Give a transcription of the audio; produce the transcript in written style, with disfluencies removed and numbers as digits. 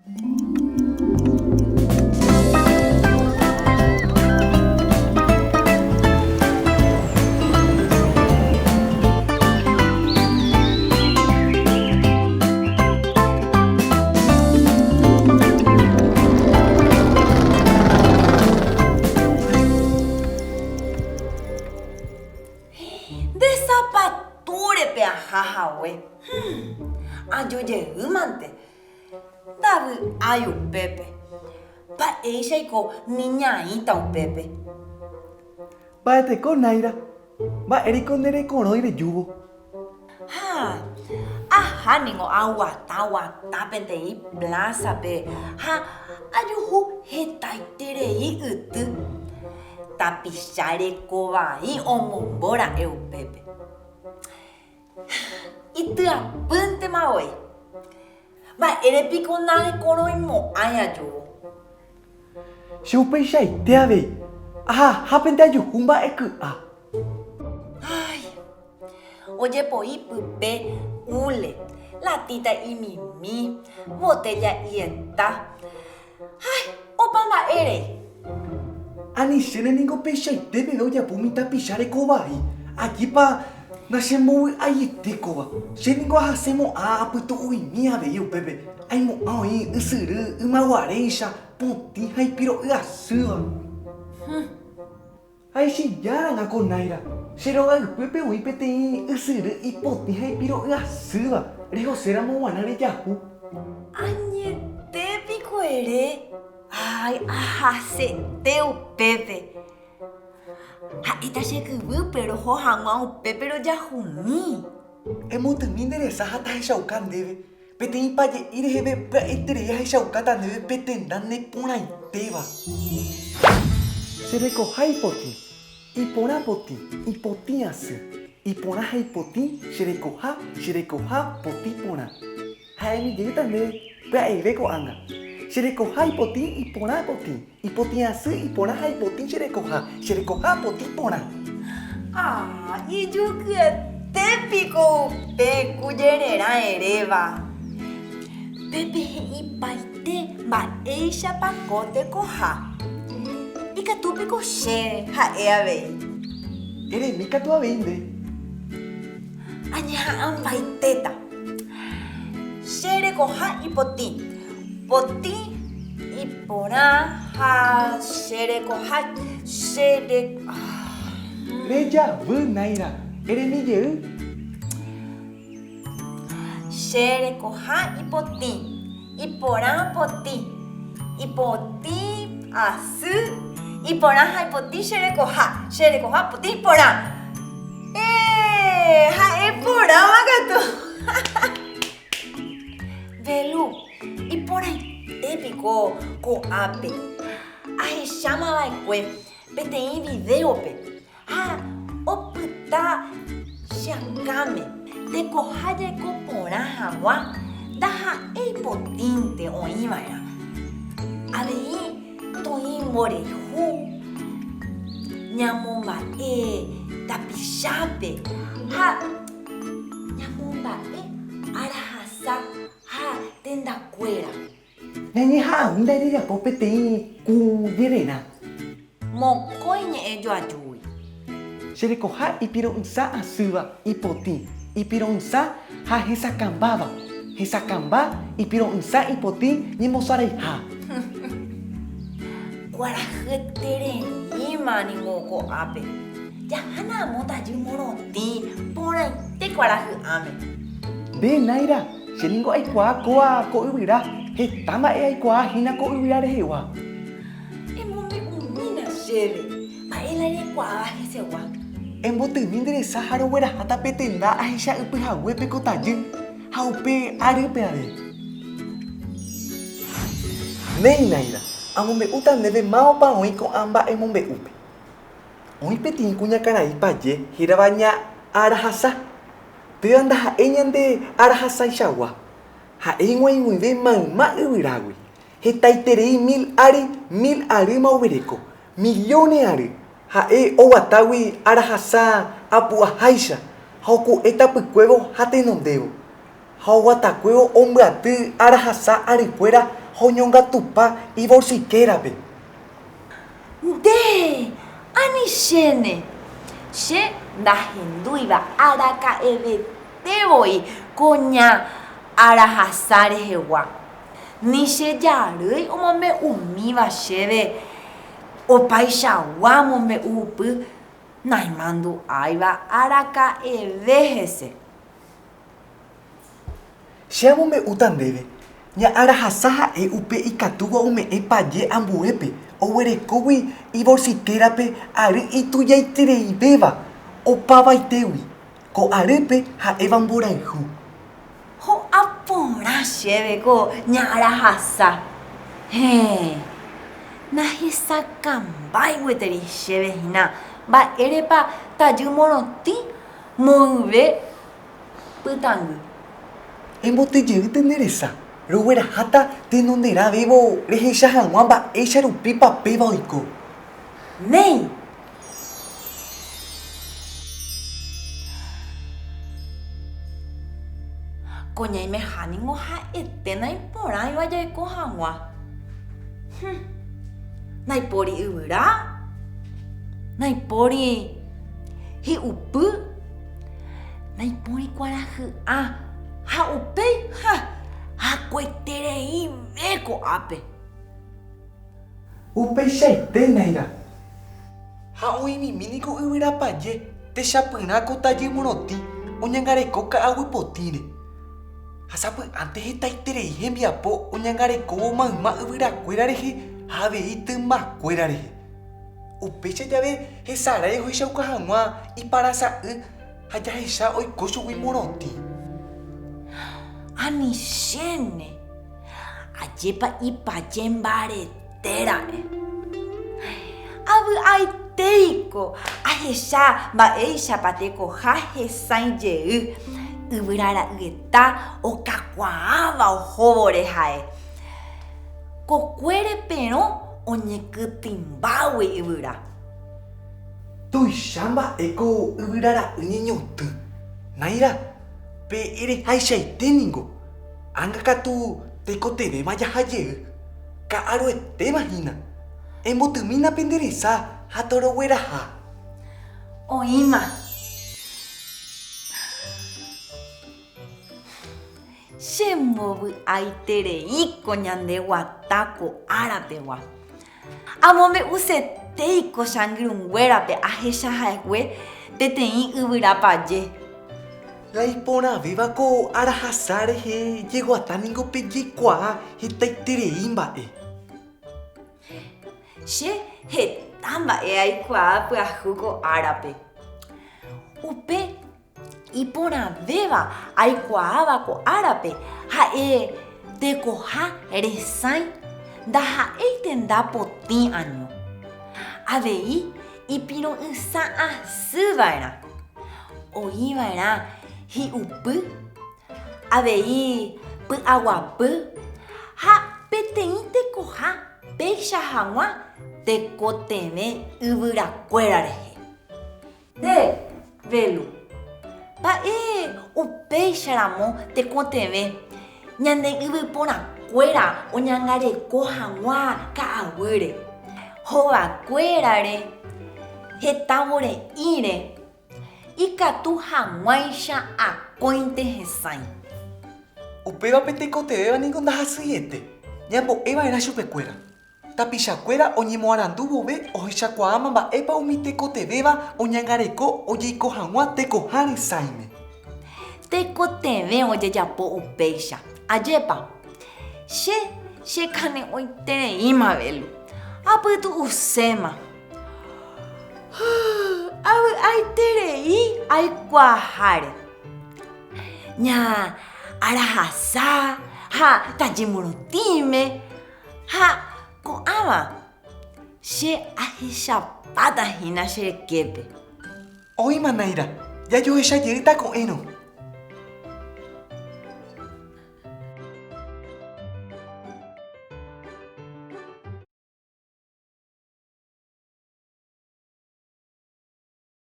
Nde sapatúre pe aha hague. Aju jeýmante. Ndavy'ái upépe. Mba'éichaiko ni ñaĩta upépe. Mba'eteko Naira, mba'éreiko nde rekorõi rejúvo? Ha, aha ningo aguata guata peteĩ plásape ha ajuhu hetaiterei yty. Tapicha reko vai omombo ra'e upépe. Ityapýntema voi. Mba'ére piko narekorõimo'ãi ajúvo? Che upeichaite avei, ahahápente ajuhu mba'e ky'a. Ái, ojepoi pype hule, latita imimi, botella ieta, Hái, opa mba'e rei. Anichéne ningo peichaite peve ojapo umi tapicha reko vai. Ajépa nachembovy'aiete kóva. Che ningo ahasemo'ã apytu'u'imi avei upépe, aimo'ã oĩ ysyry ymaguaréicha potĩ ha ipiro'y asýva. Ha ichijáranga ko náira, che róga ypýpe oĩ peteĩ ysyry ipotĩ ha ipiro'y asýva, rehoséramo g̃uarã rejahu. Añete piko ere? Ái, ahasete upépe. Ha'éta che kyvýpe roho hag̃ua upépe rojahumi. Emotymi nde resa ha tahechauka ndéve. Peteĩ paje'i reheve pya'eterei ahechaukáta ndéve pe tenda neporãitéva. Che rekoha ipotĩ, iporã potĩ, ipotĩ asy. Iporã ha ipotĩ che rekoha, che rekoha potĩ porã. Ha'émi jeýta ndéve pya'eve ko'ág̃a. Che rekoha ipotĩ, iporã potĩ, ipotĩ asy, iporã ha ipotĩ che rekoha, che rekoha potĩ porã. Ah, ijukyete piko upe kujererã eréva. Pépe he'ipaite mba'éichapa ko tekoha. Ikatu piko che ha'e avei. Eremi katu avei nde. Añeha'ãmbaitéta. Che rekoha ipotĩ. Potĩ iporã ha che rekoha che re. Rejavy náira, eremi jey. Che rekoha ipotĩ, iporã potĩ, ipotĩ asy, iporã ha ipotĩ che rekoha, che rekoha potĩ porã. Héẽ, ha'e porãva katu. Belu, iporãite piko ko'ápe. Ahecháma va'ekue peteĩ vidéope ha opyta che akãme tekoha jaiko porã hag̃ua ndaha'éi potĩnte oĩ va'erã. Avei toĩ mborayhu, ñamomba'e tapichápe ha ñamomba'e arahasa ha tendakuéra. Ñañeha'ãmi ndajajapo peteĩ kũ jererã. Mokõi ñe'ẽ joajúgui. Che rekoha ipiro'ysã asýva, ipotĩ, ipiro'ysã ha hesakãmbáva, hesakãmba, ipiro'ysã ipotĩ ñembosaraiha. Kuarahyetereíma ningo ko'ápe. Jahána amo tajy morotĩ porãite kuarahy'ãme. Nde, Naira, che ningo aikuaa kóva ko yvyra, heta mba'e aikuaa hína ko yvyra rehegua. Emombe'umína chéve, mba'e la reikuaáva hesegua. Embotymi nde resa ha rogueraháta pe tenda ahecha ypy haguépe ko tajy, ha upe arýpe avei. Néi, Naira, amombe'úta ndéve mávapa oĩ ko'ã mba'e mombe'úpe. Oĩ peteĩ kuñakarai paje hérava ña Arahasa. Péva ndaha'éi ñande Arahasaichagua. Ha'e ig̃uaig̃uive mayma yvyrágui. Hetaiterei mil áry mil arýma oguereko, millóne ary, ha'e oguatágui arahasa apu'aháicha ha oku'e tapykuévo ha tenondévo. Ha oguatakuévo ombyaty arahasa arykuéra ha oñongatupa ivolsikérape. Nde, ani chéne! Che ndahendúiva araka'evete voi ko ña arahasa rehegua. Ni che jarýi omombe'umíva chéve opaichagua mombe'upy naimandu'áiva araka'eve hese. Che amombe'úta ndéve, ña'arahasa ha'e upe ikatúva ome'ẽ paje ambuépe oguerekógui ivolsikérape ary itujaitereivéva opavaitégui, ko arýpe ha'éva mborayhu. Ho'a porã chéve ko ña'arahasa. Héẽ, nahesakãmbái gueteri chéve hína mba'érepa tajy morotĩ moyve pytãngy. Emboty jeýnte nde resa, rogueraháta tenonderãvévo rehecha hag̃ua mba'éicha rupípa péva oiko. Néi! Ko ñaimeha ningo ha'ete naiporãiva jaiko hag̃ua. Hũ! Ndaipóri yvyra, ndaipóri hi'upy. Naipóri kuarahy'ã ha upéi ha hakuetereive ko'ápe. Upeichaite Naira. Ha oĩmimi niko yvyra paje techapyrã ko tajy morotĩ oñangareko ka'aguy potĩre. Ha sapy'ánte hetaiterei hembiapo oñangarekóvo mayma yvyrakuéra rehe ha avei tymbakuéra rehe. Upéicha jave hesarái ohechauka hag̃ua iparasa'y ha jahecha oiko chugui morotĩ. Anichéne, ajépa ipaje mbarete ra'e. Avy'aitéiko ahecha mba'éichapa tekoha hesãi jey yvyrara'yeta okakuaáva ohóvore ha'e. Kokuére perõ oñekytĩmbágui yvyra. Tuicha mba'e ko yvyra ra'y ñeñotỹ. Naira, pe erehaichaite ningo. Ág̃a katu tekotevẽma jaha jey. Ka'aruetéma hína. Embotymína pende resa ha torogueraha. Oĩma. Chembovy'aitereíko ñande guata ko ára pegua. Amombe'usetéiko che angirũnguérape ahecha hague peteĩ yvyra paje. La iporãvéva ko arahasa rehe jeguata ningo pejeikuaa hetaiterei mba'e. Che heta mba'e aikuaa pyahu ko árape. Upe Iporãvéva aikuaáva ko árape ha'e tekoha resãi ndaha'éi tenda potĩ año. Avei ipiro'ysã asy va'erã, oĩ va'erã hi'upy, avei py'aguapy ha peteĩ tekoha péicha hag̃ua tekotevẽ yvyrakuéra rehe. Nde, Belu, mba'e upéicharamo tekotevẽ ñande yvyporakuéra oñangareko hag̃ua ka'aguýre, hogakuérare, heta vore'íre, ikatu hag̃uáicha akóinte hesãi. Upéva pe tekotevẽva niko ndahasyiete, ñambo'eva'erã chupekuéra. Tapichakuéra oñemoarandu vove ohechakuaáma mba'épa umi tekotevẽva oñangareko ojeiko hag̃ua tekoha resãime. Tekotevẽ ojejapo upéicha. Ajépa? Che chekane'õitereíma, Belu. Apytu'uséma. Avy'aiterei aikuaaháre. Ña arahasa ha tajymorotĩme. Ha ko'ãva che ahechapáta hína che reképe. Oĩma Naira, jajohecha jeýta ko'ẽrõ.